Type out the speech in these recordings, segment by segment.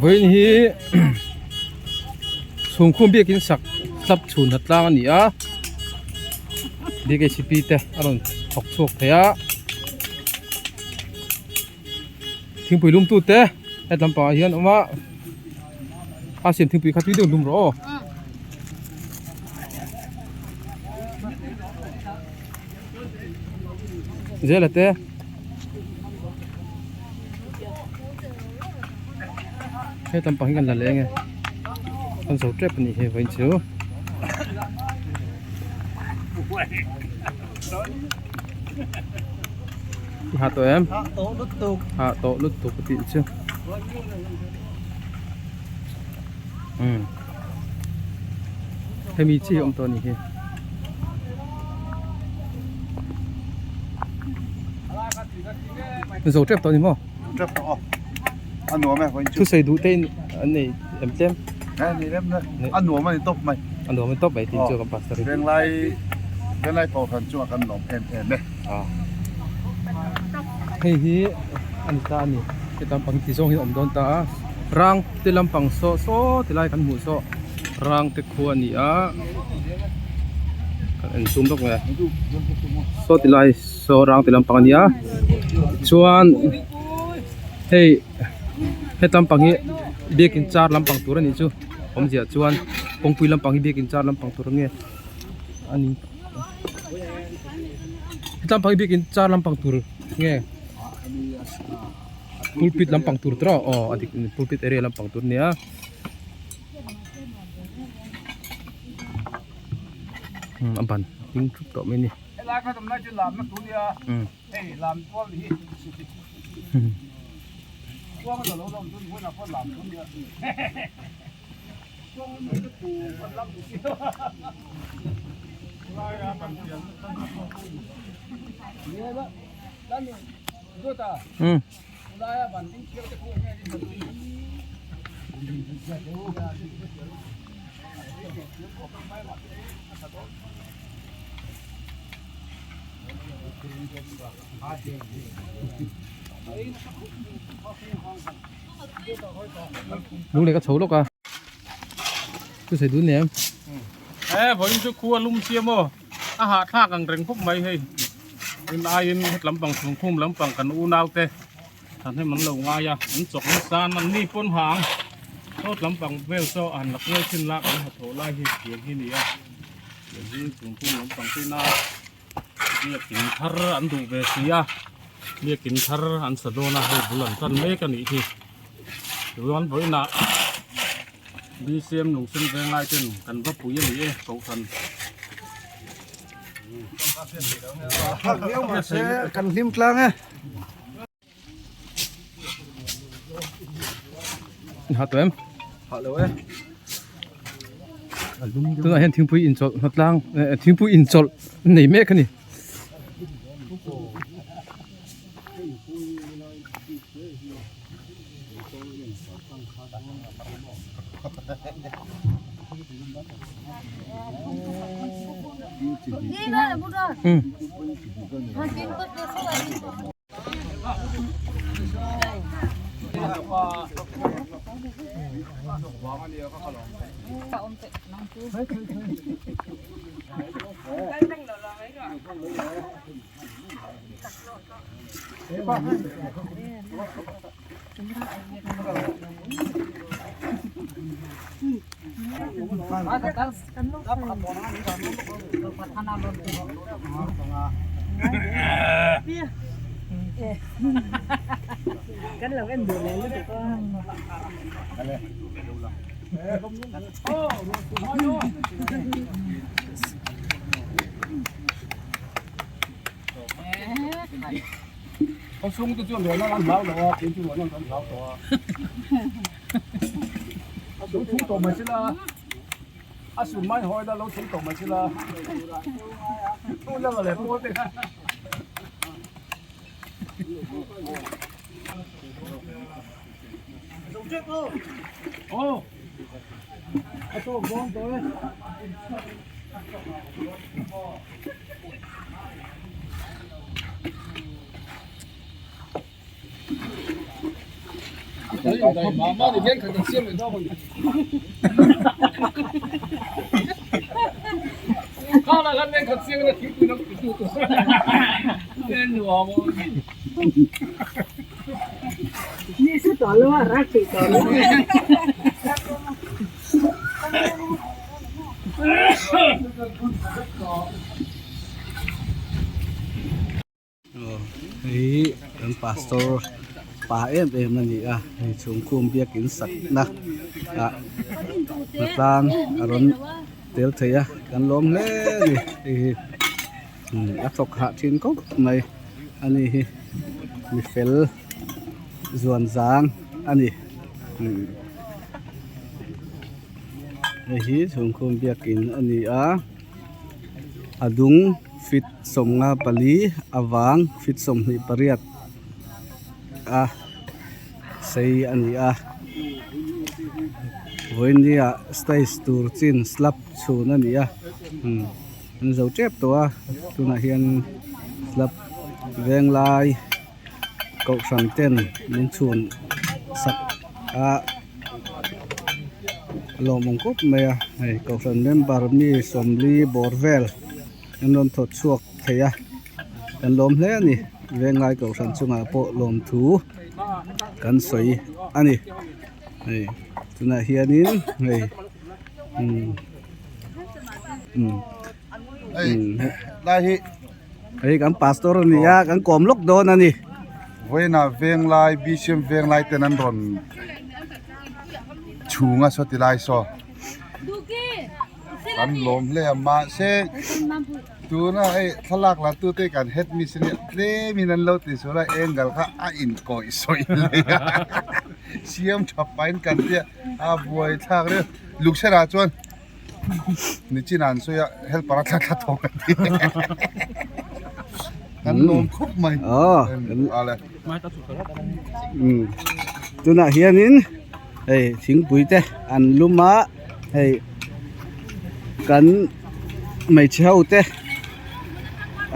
Vawiin hi chhungkhum biakin sak tlap chhun ha tlang a ni a bkcp te a rawn thawk chhuak thei a thingpui lum tu te hetlam pangah hian a awm a a siam thingpui kha tui deuh lum rawh aw. Zela te hetam pang hi kan la leh ange kan zo tep anih hi vawiin chu i ha tawh em ha tawh lutuk a tih chu umm hemi chi hi a awm tawh a nih hi. Zo tep tawh a ni maw? Tep tawh aw. A nuam e vawiin chu. Thusawi duh te in an nei em tlem? E nei lem le. A nuam a ni tawp mai. A nuam a ni tawp mai tih chu kan pastor in. Venglai Venglai Kohhran chungah kan lawm em em e. Hei hi a ni ta a ni. Heta lampang ti zawng hi a awm dawn ta a. Rang te lampang saw saw ti lai kan hmuh saw rang te khua a ni a. Kan en chhum lawk mai a. Saw ti lai saw rang te lampang a ni a. Tichuan hei heta lampang hi biakin char lampang tur a nih chu awmzia chuan kawngpui lampang hi biakin char lampang tur a nge a ni. Heta lampang hi biakin char lampang tur nge pulpit lampang tur tawh aw a dik pulpit area lampang tur a nia a ban ding thup tawh mai a ni. Lung leh ka chho lawk a chu sawi dun em e vawiin chu khua lum siam aw a hahthlak ang reng khawp mai hei in aiin lampang chhungkhum lampang kan unau te thahnem an lo ngai a an chawk nasa an an ni pawn hang sawt lampang vel saw an la kual chin la kan hnathawh lai hi tiang hi a ni a tiang hi chhungkhum lampang te ina biakin thar an duh ve si a biakin thar an sa dawn a hei bul an tan mek a nih hi chuan vawiinah BCM lungsen veng lai ten kan va pui a ni e kohhran. Kan hlim tlang e. Ha tawh em? Ha lo e. Tunah hian thingpui inchawlh hnatlang thingpui inchawlh nei mek a ni. tangkai khawp mai. Hei kan pastor pa em em a ni a hei chhungkhum biakin sakna ah hnatlang a rawn tel thei a kan lawm hle a ni hei hi a thawk hah thin khawp mai a ni hi mi fel zuan zang a ni hei hi chhungkhum biakin a ni a a dung feet 54 avang feet 28 a sei a ni a vawinia stage tur chin slab chhun a ni a umm an zo tep tawh a tunah hian slab veng lai kohhran ten min chhun sak a lawmawm khawp mai a hei kohhran member mi sawmli bawr vel an rawn thawt chhuak thei a kan lawm hle a ni venglai kohhran chungah pawh lawmthu kan sawi a ni hei tunah hianin hei umm umm Lai hi hei kan pastor a ni a kan kawm lawk dawn a ni. Vawiinah venglai BCM venglai ten an rawn chhung a saw ti lai saw kan lawm hle a mahse tuna hei thlalak la tute kan head miss ania tlem in an lo ti sual a angle kha a inkawih sawi leh a siam tha pahin kan tia a buaithlak reuh lukserah chuan. Nichin an sawi a helper a thla thla thawk an ti kan lawm khawp mai ale tunah hianin hei thingpui te an lum a hei kan hmeichhe ho te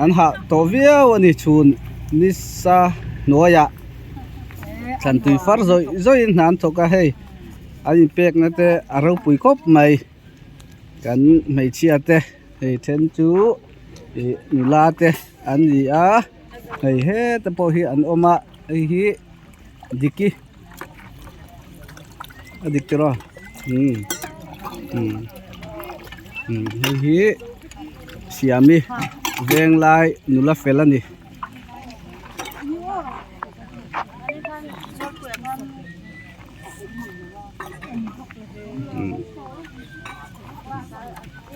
an hah tawh viau a ni chhun nisa hnuaiah thlan tui far zawih zawih in hna an thawk a hei. An inpekna te a ropui khawp mai kan hmeichhia te hei then chu ih nula te an ni a hei heta pawh hi an awm a hei hi diki a dik tiraw umm umm umm hei hi siami venglai nula fel a ni.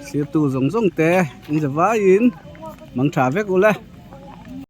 Thlir tu zawng zawng te in za vaiin mang tha vek ula.